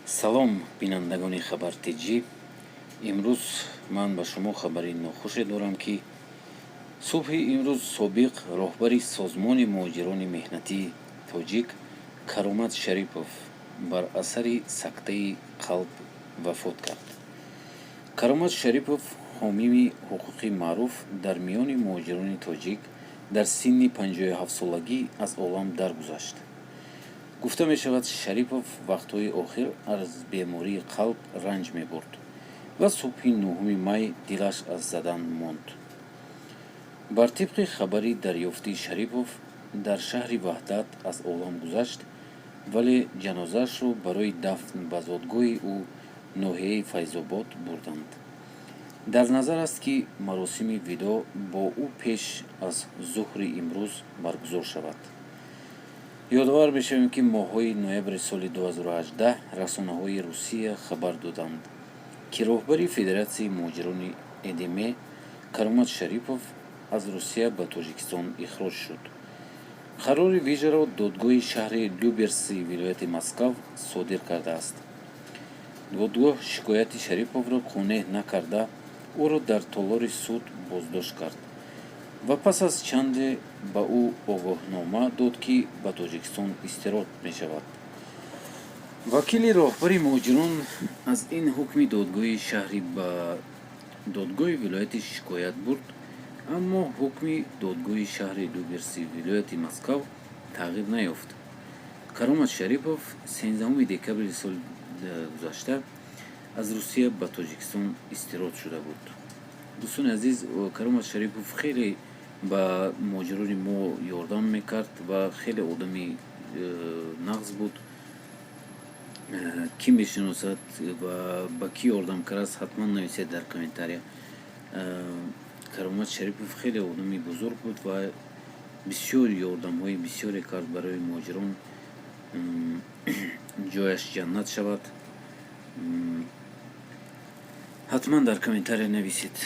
Салом, бинандагони Хабар ТЖ. Имрӯз ман ба шумо хабари нохуше дорам, ки субҳи имрӯз собиқ роҳбари Созмони муҳоҷирони меҳнатии тоҷик Каромат Шарипов бар асари сактаи қалб вафот кард. Каромат Шарипов, ҳомии ҳуқуқи маъруф дар миёни муҳоҷирони тоҷик, дар синни 57-солагӣ аз олам даргузашт. Гуфта мешавад, Шарипов вақтҳои охир аз бемории қалб ранҷ мебурд ва субҳи 9 май дилаш аз задан монд. Бар тибқи хабари дарёфтӣ, Шарипов дар шаҳри Ваҳдат аз олам гузашт, вале ҷанозаашро барои дафн ба зодгоҳи ӯ, ноҳияи Файзобод, бурданд. Дар назар аст, ки маросими видоъ бо ӯ пеш аз зуҳри имрӯз баргузор шавад. Ёдовар мешавем, ки моҳҳои ноябри соли 2018 расонаҳои Русия хабар доданд, ки роҳбари Федератсияи муҳоҷирони ЭДМ Каромат Шарипов аз Русия ба Тоҷикистон ихроҷ шуд. Қарори вижаро додгоҳи шаҳри Люберси вилояти Москав содир кардааст. Додгоҳ шикояти Шариповро қонеъ накарда, ӯро дар толори суд боздошт кард ва пас аз чанде ба ӯ огоҳнома дод, ки ба Тоҷикистон истирод мешавад. Вакили роҳбари муҳоҷирон аз ин ҳукми додгоҳи шаҳрӣ ба додгоҳи вилоятӣ шикоят бурд, аммо ҳукми додгоҳи шаҳри Люберси вилояти Москав тағйир наёфт. Каромат Шарипов 13 декабри соли гузашта аз Русия ба Тоҷикистон истирод шуда буд. Дӯстони азиз, Каромат Шарипов хеле ба муҳоҷирони мо ёрдам мекард ва хеле одами нағз буд. Кӣ мешиносад ва ба кӣ ёрдам кардааст, ҳатман нависед дар комментария. Каромат Шарипов хеле одами бузург буд ва бисёр ёрдамҳои бисёре кард барои муҳоҷирон. Ҷояш ҷаннат шавад. Ҳатман дар комментария нависед.